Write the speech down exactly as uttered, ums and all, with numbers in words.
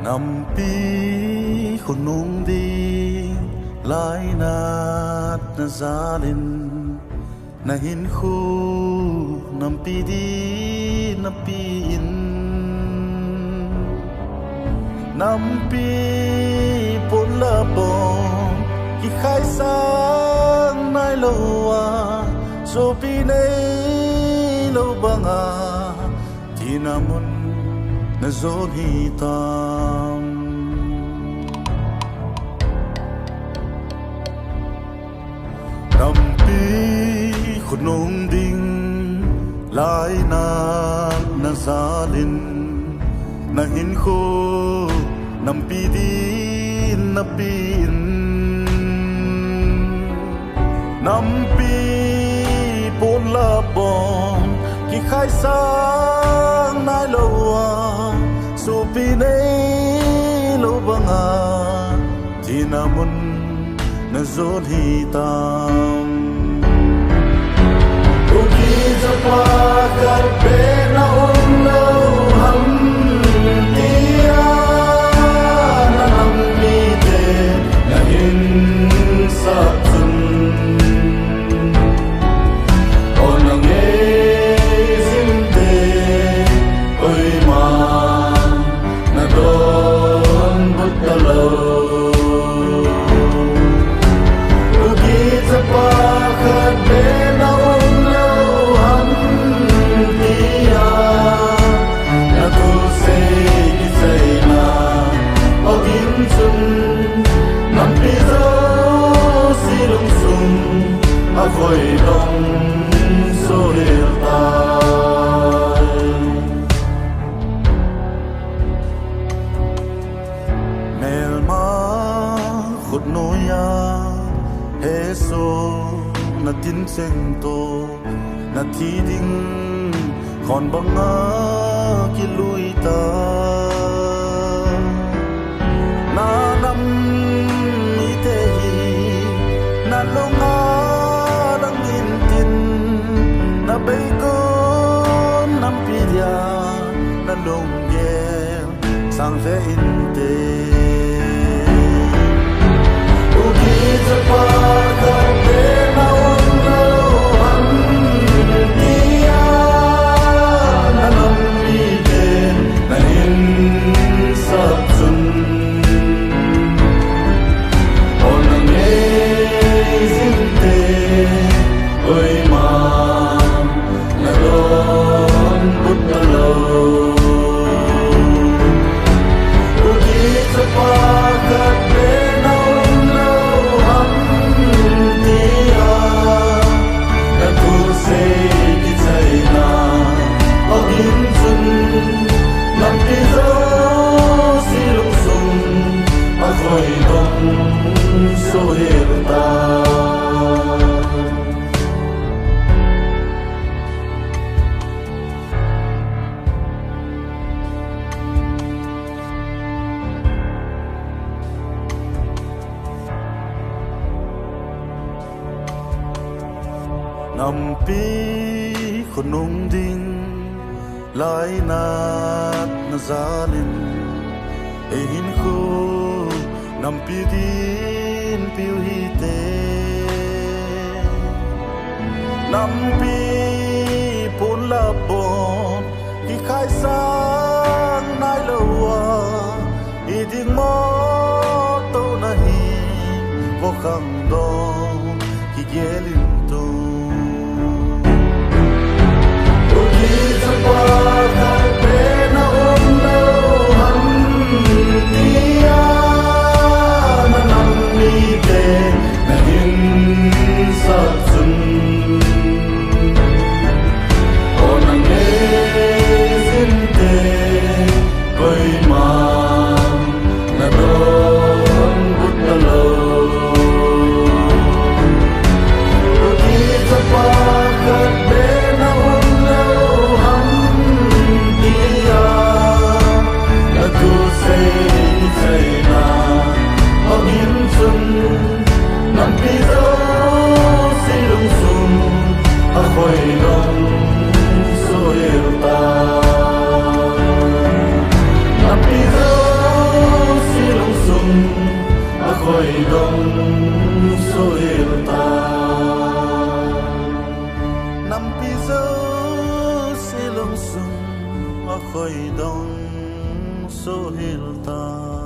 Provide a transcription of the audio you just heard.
Nampi khonung ding lainatna jalin, nahinkho nampi din napi in. Nampi ponlap bong kikhaisang nailou a, sopi neilou banga thina mun najon hitam. Nampi khonung ding lainatna jalin, nahinkho nampi din napi in. Nampi ponlap bong kikhaisang nailou a, sopi neilou banga thina mun najon hitam. Kuki chapa khat beh na um lou ham tia, na nam mite nahinsap chun, o na ngei jing te, koima nadonbut talou. Kuki chapa khat beh na um lou ham tia, na thusei kichaina ogin chun, nampi jouse lungsung avoi dong sohel tai. Melma khut noiya hesoh na tin cheng toh, na thi ding khon banga kilui ta. Na nam mite hi na lunga dang in tin, na beikon nampi dia na lunggel sang ve inte. Kuki chapa khat beh na um lou ham tia, na nam mite nahinsap chun, o na ngei jing te, koima nadonbut talou. Kuki chapa khat beh na um lou ham tia, na thusei kichaina ogin chun, nampi jouse lungsung avoi dong sohel tai. Nampi khonung ding lainatna jalin, eihinkho nampi din piu hite. Nampi ponlap bong kikhaisang nailou a, iding mo tou nahi, vo khangdong kigel in tou. Kuki chapa khat beh na um lou ham tia, na nam mite nahinsap chun, o na ngei jing te, koima nadonbut talou. Kuki chapa khat beh na um lou ham tia, na thusei kichaina ogin chun, nampi jouse lungsung avoi dong sohel tai. Nampi jouse Dong suhil ta. Nampi jouse lungsung a khoi dong suhil ta.